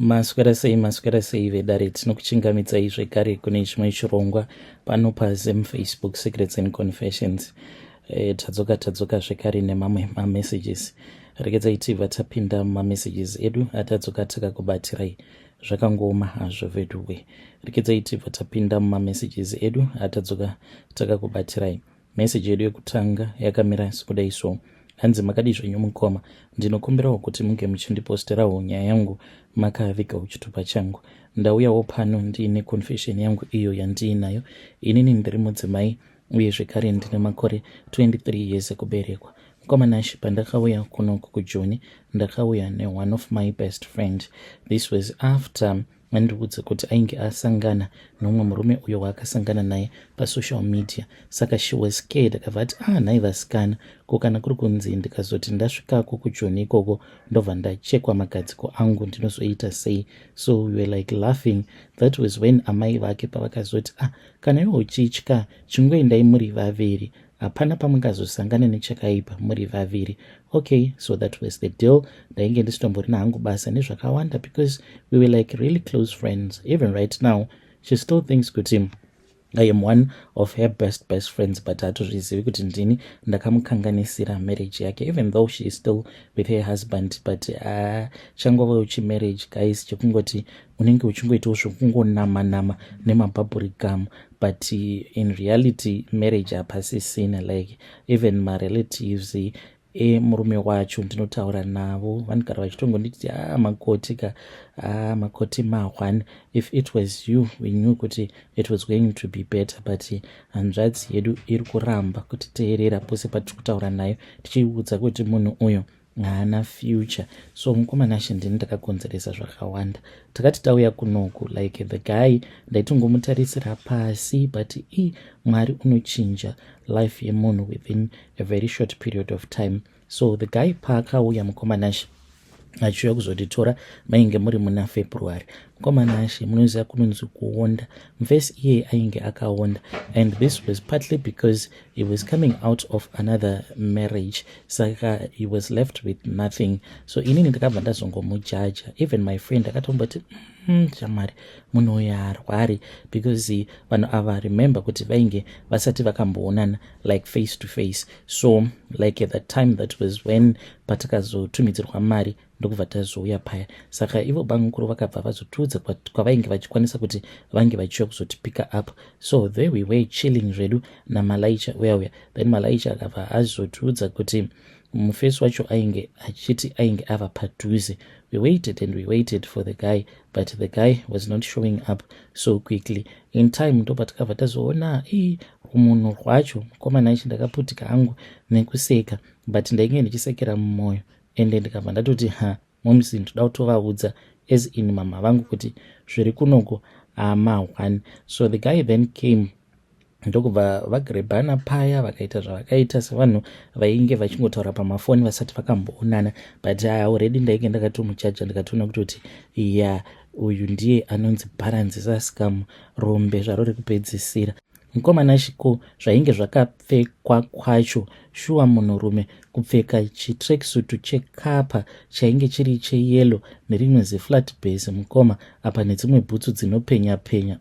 Maswera sei, maswera sei vedare, tinokuchingamidzai zvekare kune chimwe chirongwa pano paZim Facebook Secrets and Confessions. Tadzoka tadzoka zvekare nemamwe mamessages. Regedzai tibva tapinda mumamessages edu atadzoka takakubatirai. Zvakangooma hazvo veduwe. Regedzai tibva tapinda mumamessages edu atadzoka takakubatirai. Message yedu yekutanga yakamira sekudai so. Hanzi, "Makadii zvenyu mukoma? Ndinokumbirawo kuti munge muchindiposterawo nyaya yangu makavigawo chitupa changu. Ndauyawo pano ndiine confession yangu iyo yandiinayo. Inini ndiri mudzimai uye zvekare ndine makore 23 years ekuberekwa. Mukoma Nashi, pandakauya kunoku kuJoni, ndakauya neone of my best friend. This was after andiudza kuti ainge asangana nomumwe murume uyo waakasangana naye pasocial media. Saka she was scared. Akabva ati, 'Ah, nhai vasikana, ko kana kuri kunzi ndikazoti ndasvikako kuJoni ikoko, ndobva ndachekwa magadziko angu, ndinozoita sei?' So we were like laughing. That was when amai vake pavakazoti, 'Ah, kana iwe uchitya, chingoendai muri vaviri. Hapana pamungazosangana nechakaipa muri vaviri.' Okay, so that was the deal. Ndainge ndisitomborina hangu basa nezvakawanda because we were like really close friends. Even right now she still thinks kuti I am one of her best best friends, but hatozvizivi kuti ndini ndakamukanganisira marriage yake, even though she is still with her husband. But changovawo chimarriage, guys, chekungoti unenge uchingoitawo zvokungonama nama nemabubble gum, but in reality marriage hapasisina. Like, even marelatives emurume wacho ndinotaura navo, vanogara vachitongonditi, 'A ah, makoti ka, a ah, makoti ma1. If it was you, we knew kuti it was going to be better.' But hanzvadzi yedu iri kuramba kutiteerera pose patiri kutaura nayo, tichiudza kuti munhu uyu haana future. So mukoma Nashe, ndini ndakakonzeresa zvakawanda. Takati tauya kunoku, like, the guy ndaitongomutarisira pasi, but i Mwari unochinja life yemunhu within a very short period of time. So the guy paakauya, mukoma Nashe, achiuya kuzotitora, mainge muri muna February. Mukoma Nashe, munoziva kunonzi kuonda. Mufesi iye ainge akaonda, and this was partly because he was coming out of another marriage, saka he was left with nothing. So inini ndakabva ndazongomujaja. Even my friend akatomboti, shamwari, munhu uyu haarwari?" Because vanhu ava, remember kuti vainge vasati vakamboonana like face to face. So like, at that time, that was when patakazotumidzirwa mari, ndokubva tazouya paya. Saka ivo bamukuru vakabva vazotiudza kwavainge vachikwanisa kuti vange vachiuya kuzotipicka up. So there we were, chilling zvedu naMalaicha uya uya. Then Malaicha akabva azotiudza kuti mufesi wacho ainge achiti ainge ava padhuze. We waited and we waited for the guy, but the guy was not showing up so quickly. In time ndopatakabva tazoona ii rumunhu rwacho. Mukomana ichi, ndakaputika hangu nekuseka, but ndainge ndichisekera mumwoyo. Ende ndikabva ndatoti, "Ha, momsi, ndoda kutovaudza, as in mama vangu, kuti zviri kunoko hama1." So the guy then came, ndokubva vagrebhana paya, vakaita zvavakaita sevanhu vainge vachingotaura pamafoni vasati vakamboonana. But already ndainge ndakatomuchaja, ndikatoona kutoti, ya, uyu ndiye anonzi bharanzi sascam, rombe zvaro rekupedzisira. Mukomana, chiko zvainge zvakapfekwa kwacho, shuwa, munhurume kupfeka chitracksuit chekapa chainge chiri cheyellow nerimwe ziflat base, mukoma, apa nedzimwe bhutsu dzinopenya penya,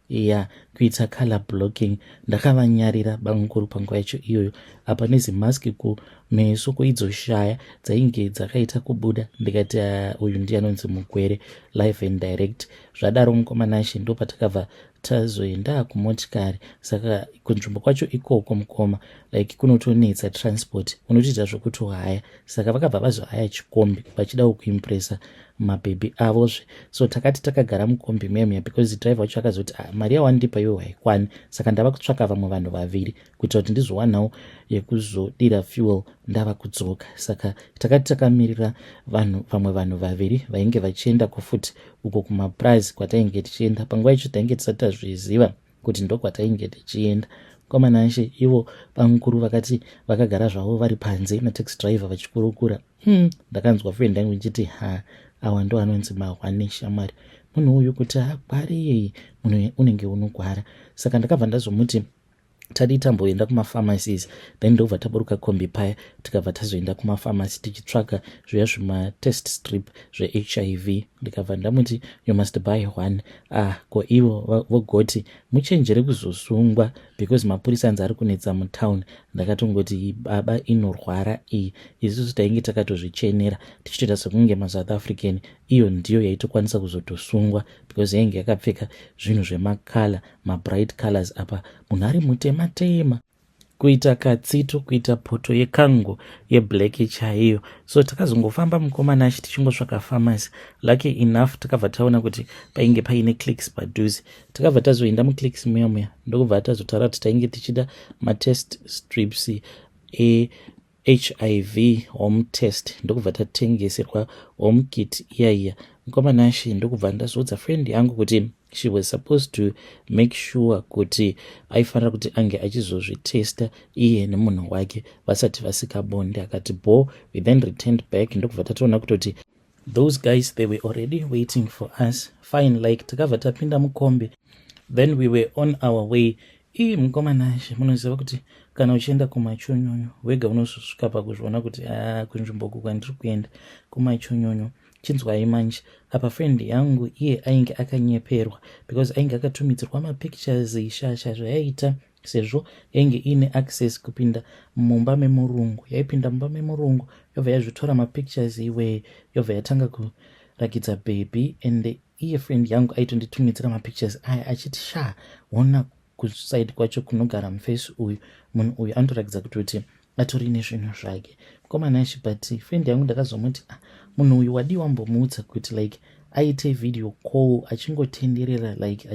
ya, kuita color blocking. Ndakavanyarira bamukuru panguva yacho iyoyo. Apa nezimaski kumeso, kuidzo shaya dzainge dzakaita kubuda. Ndikati, uyu ndiye anonzi mugwere, live and direct." Zvadaro, mukoma Nashe, ndo patakabva tazoenda kumotikari. Saka kunzvimbo kwacho ikoko, mukoma, like, kunotonetsa transport, unotoita zvokutohaya. Saka vakabva vazohaya chikombi vachidawo kuimpresa mabhebhi avozve. So takati takagara mukombi memuya, because driver wacho akazoti, "Ah, mari yawandipa iwe haikwani, saka ndava kutsvaka vamwe vanhu vaviri kuitira kuti ndizowanawo yekuzodira fuel ndava kudzoka." Saka takati takamirira vanhu, vamwe vanhu vaviri vainge vachienda kufuti uko kumapurazi kwatainge tichienda. Panguva icho tainge tisati tazviziva kuti ndokwatainge tichienda. Kwamanashe, ivo bamukuru vakati vakagara zvavo vari panze nataxi driver vachikurukura. Ndakanzwa friend yangu ichiti, "Ha, awa ndo anonzi mahwane, shamwari. Munhu uyu kuti agware, munhu unenge unogwara." Saka ndakabva ndazomuti Tadii tamboenda kumapharmacies? Then ndobva taburuka kombi paya, tikabva tazoenda kumapharmacy tichitsvaga zviya zvimatest strip zveHIV. Ndikabva ndamuti, "You must buy one." Ah, ko ivo vogoti muchenjere kuzosungwa because mapurisa anzi ari kunetsa mutown. Ndakatongoti, "Baba, inorwara iyi." Isusu tainge takatozvichenera, tichitoita sekunge maSouth African. Iyo ndiyo yaitokwanisa kuzotosungwa because yainge yakapfeka zvinhu zvemakala, mabright colors, apa munhu ari mutema tema, kuita katsito, kuita poto yekango yeblack chaiyo. So takazongofamba, mukomana achi, tichingosvaka pharmacy. Lucky enough, takabva taona kuti painge paine Clicks padhuze. Takabva tazoenda muClicks muya muya, ndokubva tazotaura kuti tainge tichida matest strips eHIV home test, ndokubva tatengeserwa home kit iya iya, mukomana ashi. Ndokubva ndazoudza friend yangu kuti she was supposed to make sure kuti aifanira kuti ange achizozvitesta iye nemunhu wake vasati vasika bonde. Akati bo. We then returned back, ndokubva tatoona kutoti those guys, they were already waiting for us. Fine, like, takabva tapinda mukombi, then we were on our way. Ii, mukomanashe, munoziva kuti kana uchienda kumachonyonyo wega unozosvika pakuzviona kuti a kunzvimbo uku kwandiri kuenda kumachonyonyo. Chinzwai manje, apa friend yangu iye ainge akanyeperwa because ainge akatumidzirwa mapictures. Shasha zvayaita, sezvo yainge iine access kupinda mumba memurungu, yaipinda mumba memurungu, yobva yazvitora mapictures iwe, yobva yatanga kurakidza baby. And iye friend yangu aitonditumidzira mapictures aya achiti, "Sha, ona kuside kwacho kunogara mufesi uyu. Munhu uyu anotorakidza kutoti atori nezvinhu zvake, mukomana." But friend yangu ndakazomuti, "Ah, munhu uyu wadii wambomuudza kuti like aite video call achingotenderera, like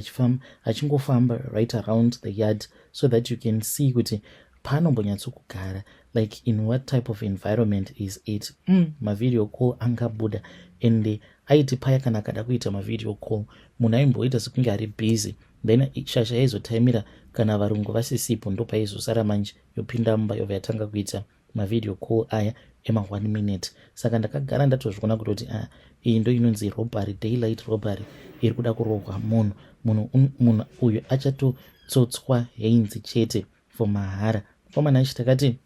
achingofamba right around the yard so that you can see kuti paanombonyatsokugara, like in what type of environment is it?" Mavideo call angabuda, and aiti paya kana akada kuita mavideo call, munhu aimboita sekunge ari busy, then shasha yaizotaimira kana varungu vasisipo, ndopaizosara manje yopinda mumba, yobva yatanga kuita mavideo call aya ema1 minute. Saka ndakagara ndatozviona kutoti, ah, iyi ndo inonzi robbery, daylight robbery iri kuda kurohwa munhu. Munhu uyu achatotsotswa heinzi chete for mahara. Komana ichi, takati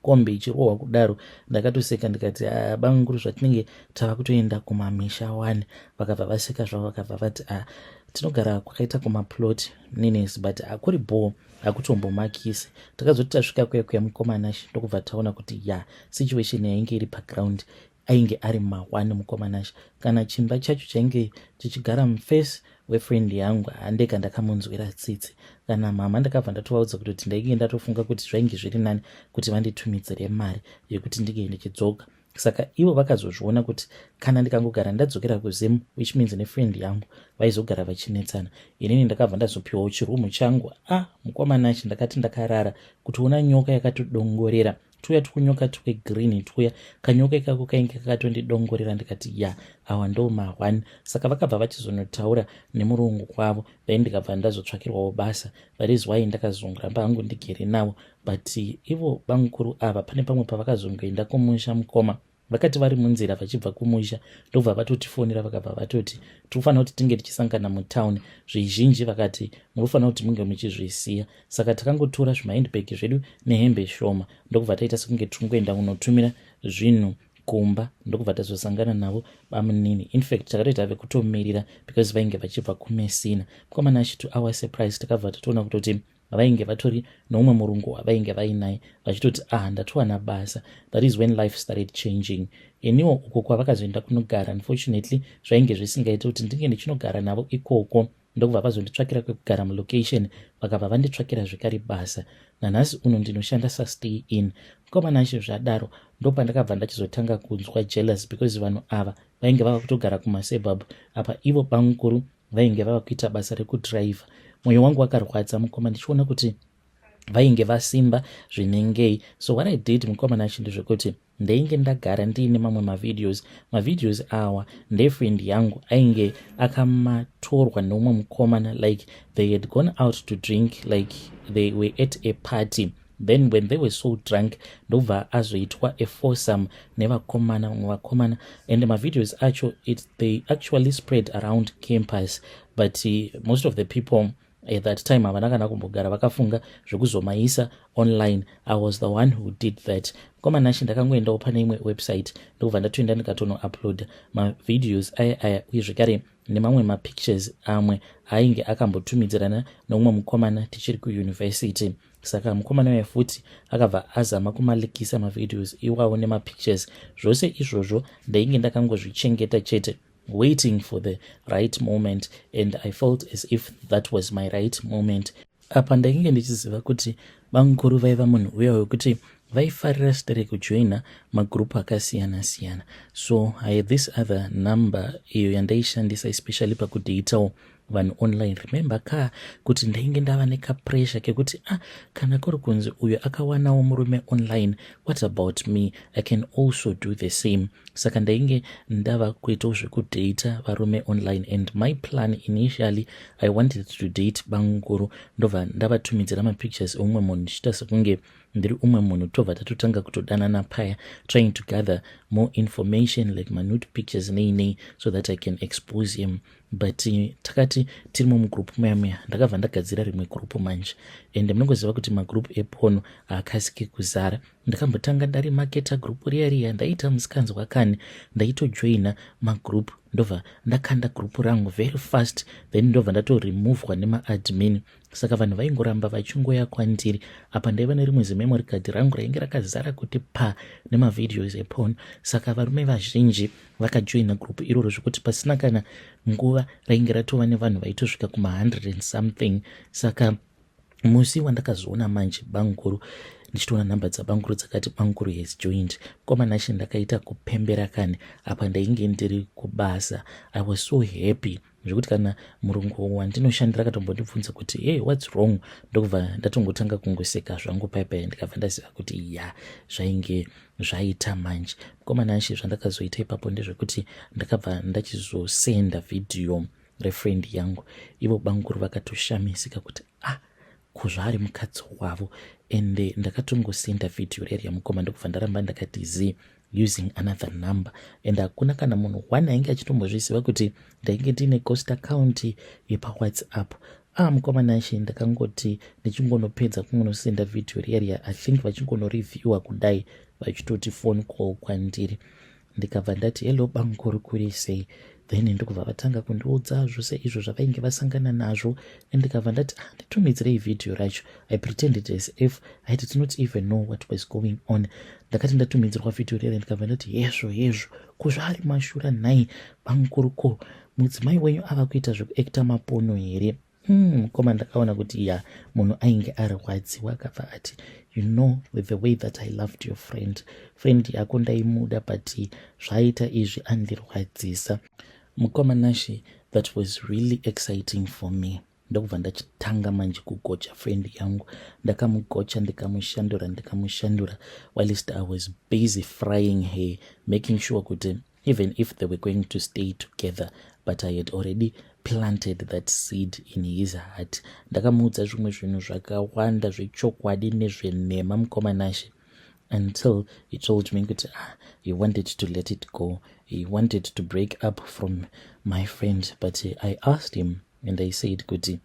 kombi ichirohwa kudaro, ndakatoseka ndikati, ah, banguru, zvatinenge tava kutoenda kumamisha 1. Vakabva vaseka zvavo, vakabva vati, ah, tinogara kwakaita kumaplot nines, but hakuri bho, hakutombomakisi. Takazoti tasvika kuya kuya, mukomanashi, ndokubva taona kuti ya, situation yainge iri paground, ainge ari ma1, mukomanashi. Kana chimba chacho chainge chichigara mufesi wefriend yangu, handega ndakamunzwira tsitsi. Kana mama ndakabva ndatovaudza kuti ndainge ndatofunga kuti zvainge zviri nani kuti vanditumidzire mari yekuti ndinge ndichidzoka. Saka ivo vakazozviona kuti kana ndikangogara ndadzokera kuZim, which means nefriend yangu vaizogara vachinetsana. Inini ndakabva ndazopiwawo chirumu changu. A ah, mukomanachi, ndakati ndakarara kutoona nyoka yakatodongorera, tuya tukunyoka twegreen tuya. Kanyoka ikako kainge kakatondidongorera. Ndikati, ya, awa ndo ma1. Saka vakabva vachizonotaura nemurungu kwavo, then ndikabva ndazotsvakirwawo basa. That is why ndakazongoramba hangu ndigere navo. But ivo bamukuru ava, pane pamwe pavakazongoenda kumusha, mukoma. Vakati vari munzira vachibva kumusha, ndobva vatotifonera, vakabva vatoti tinofanira kuti tinge tichisangana mutown. Zvizhinji vakati munofanira kuti munge muchizvisiya. Saka takangotora zvimahandbag zvedu nehembe shoma, ndokubva taita sekunge tiringoenda kunotumira zvinhu kumba, ndokubva tazosangana navo bamunini. In fact, takatoita vekutomirira because vainge vachibva kuMessina. Mukomana, to our surprise, takabva tatoona kutoti vainge vatori noumwe murungu wavainge vainaye, vachitoti, "Ah, ndatowana basa." That is when life started changing. Iniwo uko kwavakazoenda kunogara, unfortunately zvainge zvisingaiti kuti ndinge ndichinogara navo ikoko, ndokubva vazonditsvakira kwekugara mulocation. Vakabva vanditsvakira zvekare basa. Nanhasi uno ndinoshanda sastay in. Mukomana, zvadaro ndopandakabva ndachizotanga kunzwa jealous because vanhu ava vainge vava kutogara kumasuburb, apa ivo bamukuru vainge vava kuita basa rekudhiraivha. Mwoyo wangu wakarwadza, mukoma, ndichiona kuti vainge vasimba zvinengei. So what I did, mukomana, achi, ndezvekuti ndainge ndagara ndiine mamwe mavideos. Mavideos awa ndefriend yangu, ainge akamatorwa neumwe mukomana. Like, they had gone out to drink, like they were at a party. Then when they were so drunk, ndobva azoitwa a foursome nevakomana, vamwe vakomana. And mavideos acho, they actually spread around campus, but most of the people At that time havana kana kumbogara vakafunga zvekuzomaisa online. I was the one who did that. Mukoma Nashe, ndakangoendawo pane imwe website, ndokubva ndatoenda ndikatonouploada mavideos aya aya, uye zvekare nemamwe mapictures amwe ainge akambotumidzirana neumwe mukomana tichiri kuuniversity. Saka mukomana uya futi akabva azama kumaleakisa mavideos iwawo nemapictures. Zvose izvozvo ndainge ndakangozvichengeta chete, waiting for the right moment, and I felt as if that was my right moment. Apa ndainge ndichiziva kuti bamukuru vaiva munhu uya wekuti vaifarira sitere kujoina magrupu akasiyana siyana. So I had this other number iyo yandaishandisa, especially pakudatawo vanhu online. Remember ka kuti ndainge ndava nekapressure kekuti, ah, kana kuri kunzi uyo akawanawo murume online, what about me? I can also do the same. Saka ndainge ndava kuitawo zvekudata varume online, and my plan initially, I wanted to date bamukuru, ndobva ndavatumidzira mapictures eumwe munhu, ndichiita sekunge ndiri umwe munhu, tobva tatotanga kutodanana paya, trying to gather more information like manude pictures nei nei, so that I can expose him. But takati tirimo mugrupu muya muya, ndakabva ndagadzira rimwe gurupu manje, and munongoziva kuti magrupu eporn haakasiki kuzara. Ndakambotanga ndarimaketa gurupu riya riya. Ndaita musikanzwa kani, ndaitojoina magrupu, ndobva ndakanda gurupu rangu very fast, then ndobva ndatoremovwa nemaadmin. Saka vanhu vaingoramba vachingoya kwandiri. Apa ndaiva nerimwe zimemory card rangu rainge rakazara kuti pa nemavideos eporn. Saka varume vazhinji vakajoina gurupu iroro, zvekuti pasina kana nguva rainge ratova nevanhu vaitosvika kuma100 and something. Saka musi wandakazoona manje bamukuru, ndichitoona nhamba dzabamukuru dzakati "Bamukuru has joined", komanashe, ndakaita kupembera kani. Apa ndainge ndiri kubasa. I was so happy zvekuti kana murungu wandinoshandira akatombondibvunza kuti, "Hey, what's wrong?" Ndokubva ndatongotanga kungoseka zvangu paipai, ndikabva ndaziva kuti ya, zvainge zvaita manje. Mukomanashe, zvandakazoita ipapo ndezvekuti ndakabva ndachizosenda vhidhiyo refriend yangu. Ivo bamukuru vakatoshamisika kuti, "Ah, kuzvaari mukadzi wavo?" Ende ndakatongosenda vhidhiyo reri yamukoma, ndokubva ndaramba ndakati z using another number, and hakuna kana munhu one ainge achitombozviziva kuti ndainge ndiine ghost account yepaWhatsApp. Ah, mukoma Nashe, ndakangoti ndichingonopedza kungonosenda vhidhiyo riya riya, I think vachingonoreviewa kudai, vachitoti phone call kwandiri. Ndikabva ndati, "Hello bamukuru, kuri sei?" Then ndokubva vatanga kundiudza zvose izvo zvavainge vasangana nazvo, and ndikabva ndati, "Ah, nditumidzirei vhidhiyo racho." I pretended as if I did not even know what was going on. Ndakati ndatumidzirwa vhidhiyo rere, ndikabva ndati, "Hezvo, hezvo, kuzvari mashura nhai bamukuru? Ko mudzimai wenyu ava kuita zvekuacta maporn here?" Koma ndakaona kuti ya, munhu ainge arwadziwa. Akabva ati, "You know, with the way that I loved your friend, friend yako ndaimuda, but zvaita izvi andirwadzisa." Mukoma Nashe, that was really exciting for me. Ndokubva ndachitanga manje kugocha friend yangu. Ndakamugocha, ndikamushandura, ndikamushandura, whilst I was busy frying her, making sure kuti even if they were going to stay together, but I had already planted that seed in his heart. Ndakamuudza zvimwe zvinhu zvakawanda zvechokwadi nezvenhema, mukoma Nashe, until he told me kuti, ah, he wanted to let it go, he wanted to break up from my friend. But I asked him and I said kuti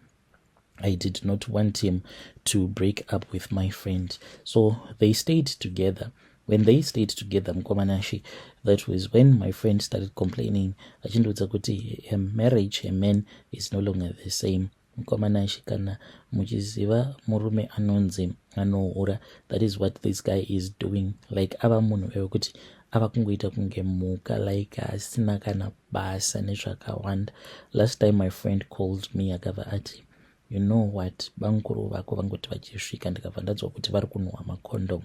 I did not want him to break up with my friend. So they stayed together. When they stayed together, mukoma Nashe, that was when my friend started complaining, achindiudza kuti her marriage, her man is no longer the same. Mukoma Nashe, kana muchiziva murume anonzi anohura, that is what this guy is doing. Like, ava munhu wekuti ava kungoita kunge mhuka, like asina kana basa nezvakawanda. Last time my friend called me, akabva ati, "You know what? Bamukuru vako vangoti vachisvika, ndikabva ndanzwa kuti vari kunhuhwa macondom."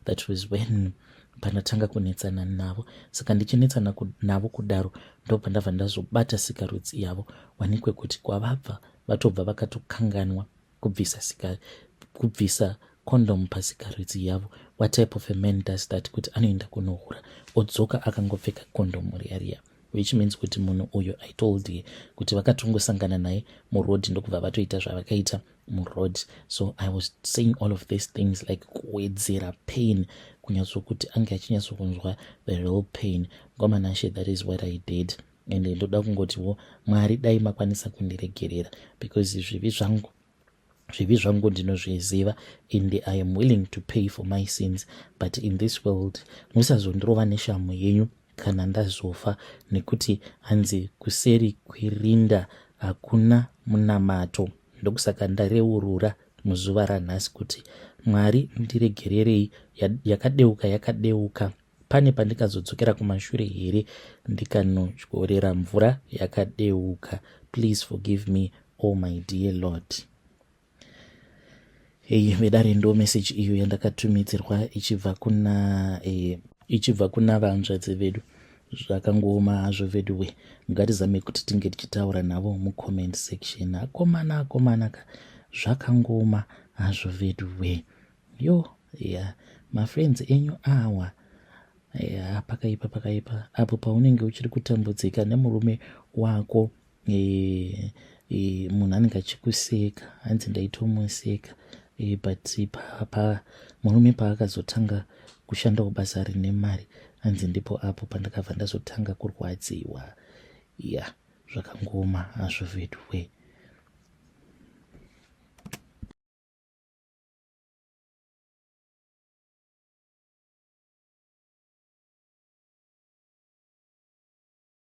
That was when pandatanga kunetsana navo. Saka ndichinetsana navo kudaro, ndobva ndabva ndazobata sikarudzi yavo, wanikwe kuti kwavabva vatobva vakatokanganwa kubvisa condom pasikarudzi yavo. What type of a man does that, kuti anoenda kunohura, odzoka akangopfeka condom riya riya? Which means kuti munhu uyo, I told ye kuti vakatongosangana naye muroad, ndokubva vatoita zvavakaita muroad. So I was saying all of these things like kuwedzera pain, kunyatsokuti ange achinyatsokunzwa the real pain. Mukoma Nashe, that is what I did. Ende ndoda kungotiwo Mwari dai makwanisa kundiregerera, because zvivi zvangu, zvivi zvangu ndinozviziva and I am willing to pay for my sins, but in this world musazondirova neshamu yenyu kana ndazofa, nekuti hanzi kuseri kwerinda hakuna munamato. Ndokusaka ndareurura muzuva ranhasi kuti Mwari ndiregererei. Yakadeuka yakadeuka. Pane pandikazodzokera kumashure here ndikanodyorera mvura yakadeuka? Please forgive me, oh my dear Lord. Hei vedare, ndo message iyo yandakatumidzirwa ichibva kuna vanzvadzi vedu. Zvakangooma hazvo veduwe. Ngatizame kuti tinge tichitaura navo mucomment section. Akomana, akomana ka, zvakangooma hazvo veduwe. Yo ya, mafriends enyu awa ya, pakaipa, pakaipa. Apo paunenge uchiri kutambudzika nemurume wako, munhu anenge achikuseka. Hanzi ndaitomuseka, but pa murume paakazotanga kushandawo basa rine mari, hanzi ndipo apo pandakabva ndazotanga kurwadziwa. Ya, zvakangoma hazvo veduwe.